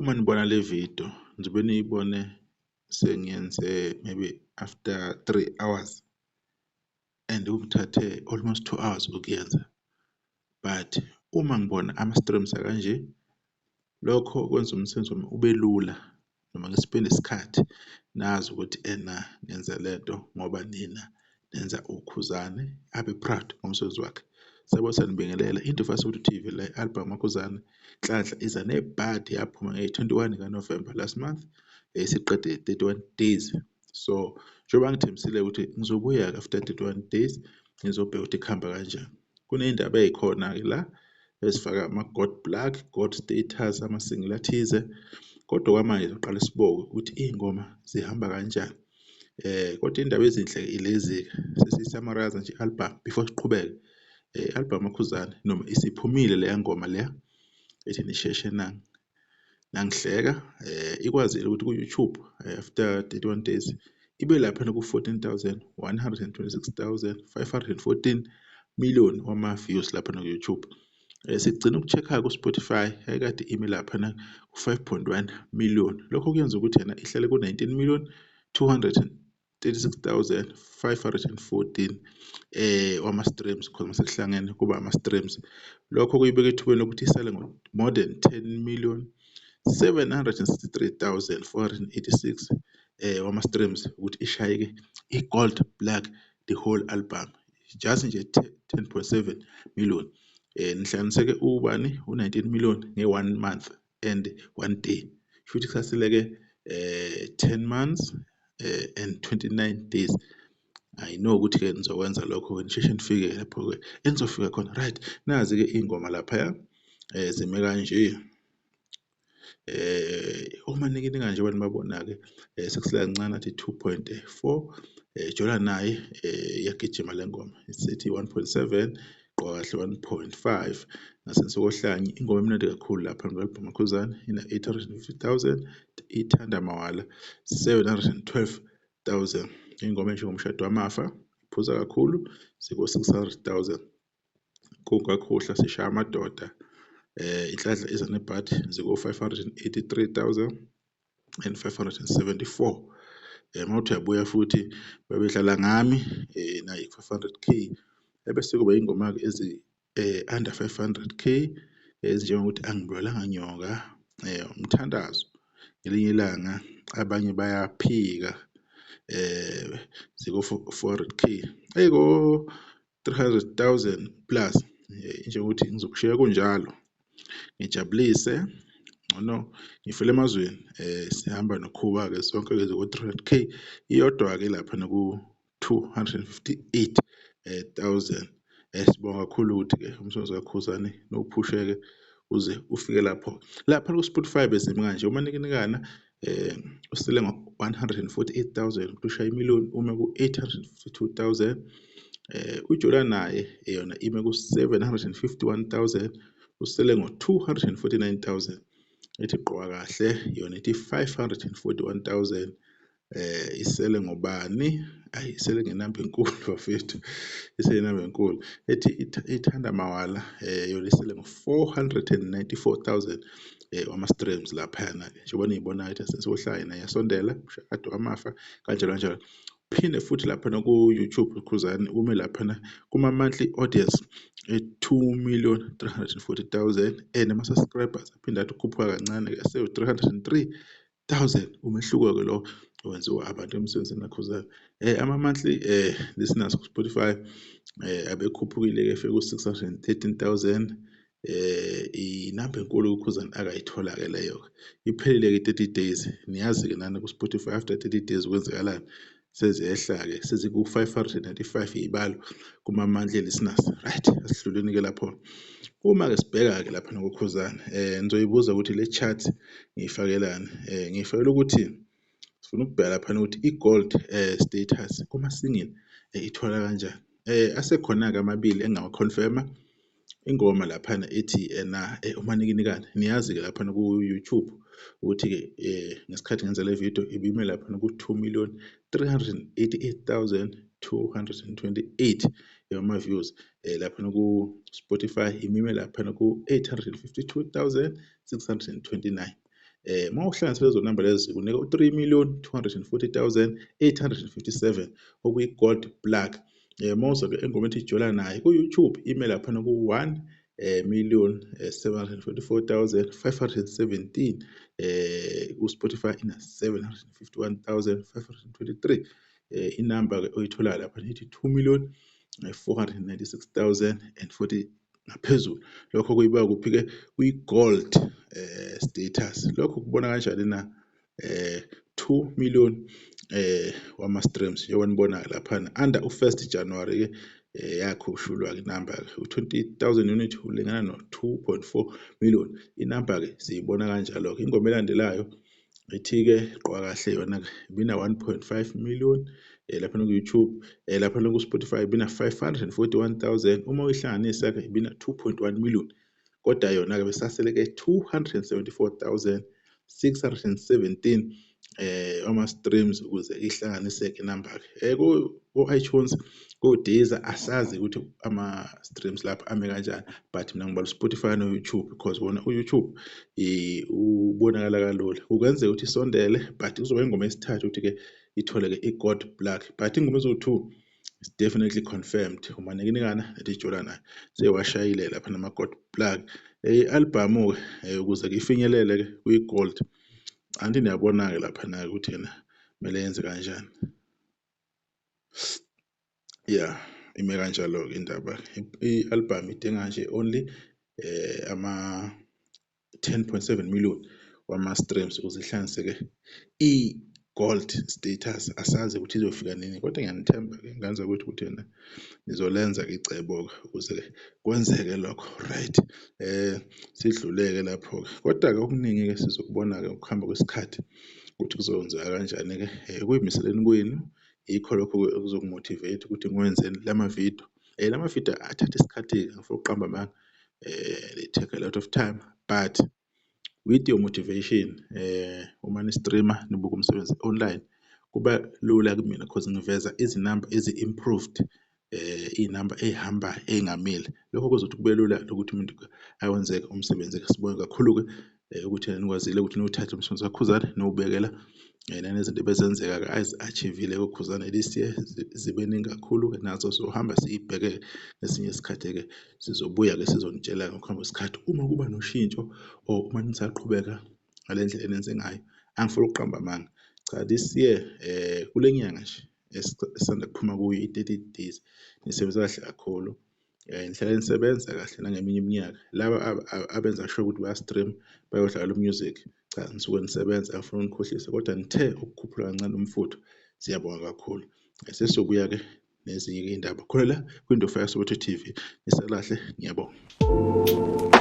Uma nibona le video nizobe niyibone sengiyenze maybe after 3 hours and kungithathe almost 2 hours ukuyenza, but uma ngibona ama-streams akanje, lokho kwenza umsebenzi wami ube lula noma ngi-spend-e isikhathi nazi ukuthi ena ngenza lento ngoba nina nenza uKhuzani abe proud ngomsebenzi wakhe. Siyabona, siyanibingelela into Fasuthu TV la. I-album kaKhuzani, Nhlanhla Iza Nebhadi, yaphuma nge-21 kaNovember last month, isiqede 31 days. So njengoba ngithembisile ukuthi ngizobuya-ke after 31 days, ngizobheka ukuthi kuhamba kanjani. Kuney'ndaba ey'khona-ke la ezifaka ama-gold plaque, gold status, ama-single athize, kodwa kwamanje siqale sibuke ukuthi iy'ngoma zihamba kanjani. Kodwa iy'ndaba ezinhle ilezi-ke, sesiyi-summarize nje i-album before siqhubeke. I-album kaKhuzani noma isiphumile, leya ngoma leya ethi "Nisheshe Nangihleka", ikwazile ukuthi ku-YouTube after 31 days ibe laphana ku-14,126,514 million wama-views laphana ku-YouTube. Sigcina uku-check-a ku-Spotify, yayikade ime laphana ku-5.1 million. Lokho kuyenza ukuthi yena ihlale ku-19 million 236,514 wama-streams, khona masekuhlangene kuba ama-streams. Lokho kuyibeka ethubeni lokuthi isale ngo-more than 10 million 763,486 wama-streams ukuthi ishayeke i-gold plaque, the whole album, just nje 10.7 million. Nihlanganise-ke ubani u-19 million nge-one month and one day, futhi kusasele-ke 10 months and 29 days. I know ukuthi-ke nizokwenza lokho-ke, nisheshe nifike lapho-ke enizofika khona. Right, nazi-ke iy'ngoma laphaya, zime kanje. Umanikinika nje nibabona-ke, sekusele kancane, athi 2.4. Jola Naye, iyagijima le ngoma, isithi 1.7. Gqoka Kahle 1.5. Ngasensokohlanyi, ingoma emnandi kakhulu lapha ngu-album kaKhuzani, ina 850,000. Ithanda Mawala 712,000. Ingoma enjengomshado wamafa, iphuza kakhulu, ziko 600,000. Kungakhuhla sishaya amadoda, Inhlanhla Iza Nebhadi, ziko 583,000 and 574. Mawuthi uyabuya futhi, Babedlala Ngami, nayo 500K. Ebese kuba ingoma-ke ezi under 500K, ezinjengokuthi Angibulwelanga Nyoka, Umthandazo, Ngelinye Ilanga, Abanye Bayaphika, ziko 400K. Eyiko 300,000 plus, njengokuthi Ngizokushiya Kunjalo, Ngijabulise, Ngcono Ngifele Emazweni, sihamba nokhuba-ke, zonke-ke ziko 300K. Iyodwa-ke lapha ku 258,000. Sibonga kakhulu ukuthi-ke umsebenzi kaKhuzani nowuphusheke uze ufike lapho. Lapha ku-Spotify bezimi kanje: umanikinikana usele ngo-148,000 ukuthi ushaye imiliyoni, ume ku-852,000. Ujola Naye yona ime ku-751,000, usele ngo-249,000. Ethi Gqoka Kahle yona ithi 541,000. Isele ngobani? Ayi, isele ngenamba enkulu bafethu, isele inamba enkulu. Ethi Ithanda Mawala yona isele ngo-494,000 wama-streams laphayana-ke, njengoba niyibona ukuthi asensohlaya naye yasondela, umshado wamafa, kanjalo kanjalo. Phinde futhi laphana ku-YouTube, Khuzani ume laphana kuma-monthly audience e-2 million 340,000 and ama-subscribers aphinde athi ukhuphuka kancane-ke, asewu-303,000. Umehluko-ke lo wenziwa abantu emsebenzini kaKhuzani. Ama-monthly listeners ku-Spotify abekhuphukile-ke, efike ku-613,000. Inamba enkulu uKhuzani akayithola-ke leyo-ke. Iphelile-ke i-30 days. Niyazi-ke nani ku-Spotify after 30 days kwenzakalani, seziyehla-ke, seziku-595 iy'balo kuma-monthly listeners. Right, asidluleni-ke lapho. Uma-ke sibheka-ke lapha nokuKhuzani, nizoyibuza ukuthi le chart ngiyifakelani. Ngiyifakela ukuthi sifuna ukubheka laphana ukuthi i-gold status kuma-single ithola kanjani. Asekhona-ke amabili engingawa-confirm-a. Ingoma laphana ethi ena Umanikinikana, niyazi-ke laphana ku-YouTube ukuthi-ke ngesikhathi ngenza le video ibime laphana ku-2 million 388,228 yama-views. Laphana ku-Spotify imime laphana ku-852,629. Uma uhlanganisa lezo namba lezo zikunika u-3 million 240,857, okuyi-gold plaque. Uma uza-ke engomeni ethi Jola Naye ku-YouTube, ime laphana ku-1 million 744,517. Ku-Spotify ina 751,523. Inamba-ke oyitholayo lapha ithi 2 million 496,040 ngaphezulu. Lokho kuyibeka kuphi-ke? Kwi-gold status. Lokho kubona kanjani na? 2 million wama-streams, njengoba nibona laphana under u-1st January-ke yakhushulwa-ke inamba-ke. U-20,000 unit ulingana no-2.4 million. Inamba-ke siyibona kanjalo-ke. Ingoma elandelayo ithi-ke Gqoka Kahle, yona-ke ibina 1.5 million laphana ku-YouTube, laphana ku-Spotify ibina 541,000. Uma uyihlanganisa-ke ibina 2.1 million, kodwa yona-ke besasele-ke 274,617 ama-streams ukuze ihlanganiseke inamba-ke. Ku-iTunes, ko-Deezer, asazi ukuthi ama-streams lapho ame kanjani, but mina ngibala u-Spotify no-YouTube because wona u-YouTube ubonakala kalula. Kungenzeka ukuthi isondele, but kuzoba ingoma yesithathu ukuthi-ke ithole-ke i-gold plaque, but ingoma eziwu-2 is definitely confirmed, uManikinikana nethi Jola Naye, sewashayile lapha nama-gold plaque. I-albhamu-ke ukuze-ke ifinyelele-ke kwi-gold, anti niyabona-ke laphana-ke ukuthi yena kumele yenze kanjani. Yeah, ime kanjalo-ke indaba. I-album idinga nje only ama 10.7 million wama-streams ukuze ihlanganise-ke i-gold status. Asazi ukuthi izofika nini, kodwa ngiyanithemba-ke ngenza ukuthi yena nizolenza-ke icebo-ke ukuze-ke kwenzeke lokho, right? Sidluleke lapho-ke, kodwa-ke okuningi-ke sizokubona-ke ukuhamba kwesikhathi ukuthi kuzokwenzeka kanjani-ke. Ekuyimiseleni kwenu yikho lokho-ke okuzoku-motivate ukuthi ngiwenze lama-video. Lama-video athatha isikhathi-ke, ngifuna ukuqamba amanga, they take a lot of time, but with your motivation, uma ni-streama, nibuka umsebenzi online, kuba lula kumina cause ngiveza izinamba ezi-improved, iy'namba ey'hambayo, ey'ngamile. Lokho kwenza ukuthi kube lula ukuthi umuntu awenzeke umsebenzi. Sibonge kakhulu-ke ukuthi nikwazile ukuthi niwuthathe umsebenzi kaKhuzani niwubekela nanezinto ebezenzeka-ke azi-achieve-ile kuKhuzani this year zibe ningi kakhulu-ke. Nazo sizohamba siy'bheke ngesinye isikhathi-ke, sizobuya-ke sizonitshela ngokuhamba kwesikhathi uma kuba noshintsho or uma nisaqhubeka ngale ndlela enenze ngayo. Angifuni ukuqamba amanga, cha, this year, kule nyanga nje esisanda kuphuma kuyo, i-30 days, nisebenze kahle kakhulu. Nihlale nisebenza kahle nangeminye iminyaka. Laba abenza sure ukuthi baya-stream, bayodlala u-music, cha, nisuke nisebenza, angifuni ukunikhohlisa, kodwa nithe ukukhuphula kancane umfutho. Siyabonga kakhulu. Sesizobuya-ke nezinye iy'ndaba khona la kwiNdofaya Soweto TV. Nisalahle, ngiyabonga.